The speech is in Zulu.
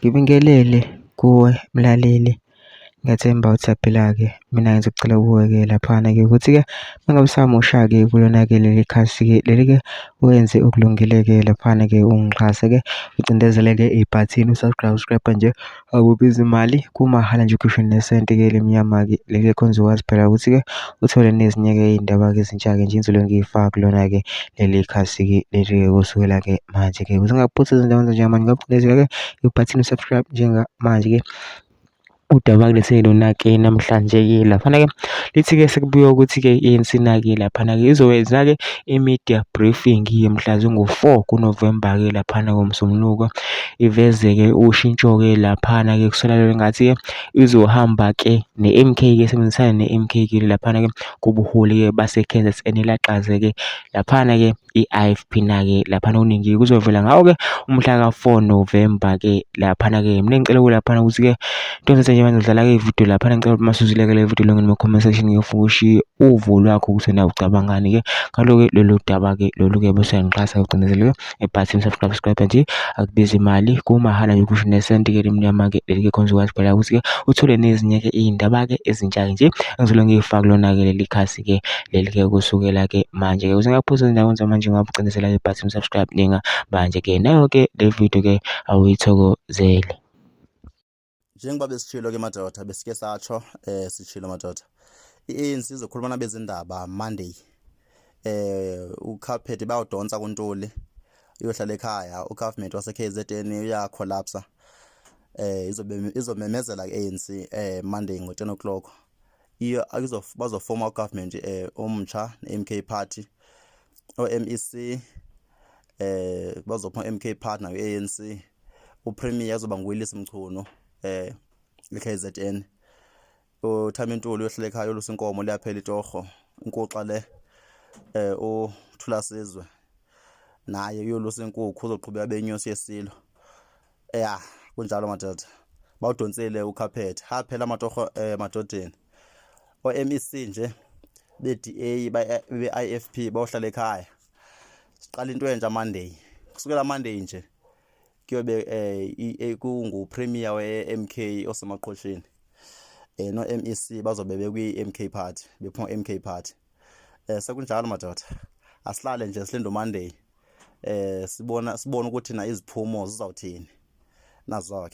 Ngibingelele kuwe mlaleli, ngiyathemba ukuthi uyaphila-ke. Mina ngizocela kuwe-ke laphana-ke ukuthi-ke uma ngabe usamusha-ke kulona-ke leli khasi-ke leli-ke wenze okulungile-ke laphana-ke ungixhase-ke ucindezele-ke ibhathini u-subscribe, subscribe nje akubizi mali kumahhala nje ukhishwe nesenti-ke elimnyama-ke leli khona uzokwazi phela ukuthi-ke uthole nezinye-ke iy'ndaba-ke ezintsha-ke nje engizobe ngiy'faka kulona-ke leli khasi-ke leli-ke kusukela-ke manje-ke ukuze ungaphuthi izindaba njengamanje ungacindezela-ke ibhathini u-subscribe njengamanje-ke. Udaba kulethele lona-ke namhlanje-ke laphana-ke lithi-ke sekubuye ukuthi-ke i-ANC na-ke laphana-ke izokwenza-ke i-media briefing-ke mhla zingu-4 kuNovemba-ke laphana ngoMsombuluko iveze-ke ushintsho-ke laphana-ke kusolakala engathi-ke izohamba-ke ne-M_K-ke isebenzisane ne-M_K-ke laphana-ke kubuholi-ke base-K_Z_N ilaxaze-ke laphana-ke i-I_F_P na-ke laphana okuningi kuzovela ngawo-ke umhla ka-4 November-ke laphana-ke. Mina ngicela kulaphana ukuthi-ke into nje manje ngidlala-ke ividiyo laphana ngicela ukuthi masuzileke le vidiyo longene kuma-comment section ngifuna ushiye uvo lwakho ukuthi wena ucabangani-ke ngalo-ke lolu daba-ke lolu-ke bese uyangixhasa ucindezeleke ebhathini subscribe subscribe nje akubizi imali kumahhala nje kusho nesenti-ke limnyama-ke leli-ke khona uzokwazi phela ukuthi-ke uthole nezinye-ke iy'ndaba-ke ezintsha-ke nje engizobe ngiyifaka kulona-ke leli khasi-ke leli-ke kusukela-ke manje-ke ukuze ngingaphuzi ezindaweni zamanje ngabe ucindezela ibhathini subscribe ninga manje-ke nayo-ke le video-ke awuyithokozele. Njengoba besitshilo ke madoda, besike satsho sitshilo madoda, i-ANC izokhuluma nabezindaba Monday. Ucarpet bayawudonsa kuNtuli uyohlala ekhaya, ugovernment wase-KZN uyacollapsa. Izobe izomemezela i-ANC Monday ngo-10 o'clock. Iyo bazofoma ugovernment omtsha ne-MK Party, o-MEC bazophuma MK Party nayo ANC. Upremier azoba nguWillies Mchunu eKZN. uThami Ntuli uyohlala ekhaya olusa inkomo liyaphela itorho inkuxa le. uThula Sizwe naye uyolusa inkukhu uzoqhubeka benyosi yesilo. Ya, kunjalo madoda, bawudonsile ucarpet haphela amatorho madodeni. O-MEC nje be-DA be-IFP bayohlala ekhaya. Siqala into entsha Monday, kusukela Monday nje kuyobe kungu-premier we-MK osemaqhosheni, no-MEC bazobe bekwi-MK Party, bephuma MK Party. Sekunjalo madoda, asihlale nje silinde uMonday, sibona sibone ukuthi na iziphumo zizawuthini nazo.